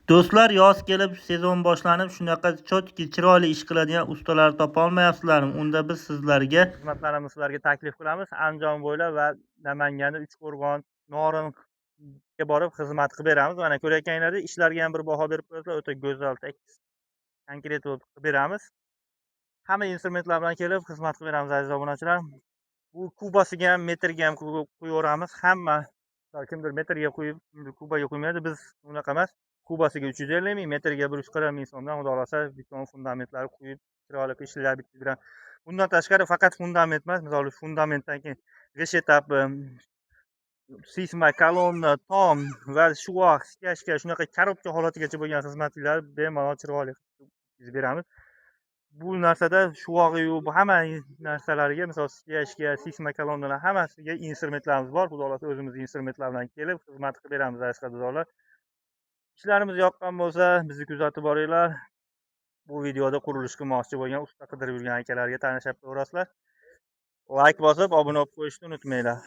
Do'stlar, yoz kelib, sezon boshlanib, shunaqa чётко, chiroyli ish qiladigan ustalar topolmayapsizlarmi? Unda biz sizlarga Xizmatlarimizni sizlarga taklif qilamiz. Andijon bo'ylab va Namanganda, Uchqo'rg'on, Noringa borib xizmat qilib beramiz. Mana ko'rayotganlaringizdek, ishlarga ham bir baho berib qo'yasizlar. O'ta go'zal, tekis, konkret qilib beramiz. Hamma instrumentlar bilan kelib xizmat qilib beramiz, aziz obunachilar. Bu kubasiga ham, metrga ham qo'yaveramiz. Hamma kimdir metrga qo'yib, kimdir kubaga qo'ymaydi. Biz unaqa emas. Kubasiga 350 ming, metrga 140 ming so'mdan, xudo xohlasa, beton fundamentlari quyib, chiroyli qilib ishlab bitkazib beramiz. Bundan tashqari, faqat fundament emas, misol uchun, fundamentdan keyin g'isht etapi, seysmo kolonna, tom va shuvoq, стяжка, shunaqa коробка holatigacha bo'lgan xizmatlar bemalol chiroyli qilib beramiz. Bu narsada shuvog'iyu bu hamma narsalarga, misol, стяжка, seysmo kolonnalar, hammasiga instrumentlarimiz bor. Xudo xohlasa, o'zimiz instrumentlar bilan kelib xizmat qilib beramiz, aziz qadrdonlar. Ishlarimiz yoqqan bo'lsa, bizni kuzatib boringlar. Bu videoda qurilish qilmoqchi bo'lgan, usta qidirib yurgan akalarga tanishib ko'rasizlar. Layk bosib, obuna bo'lib qo'yishni unutmanglar.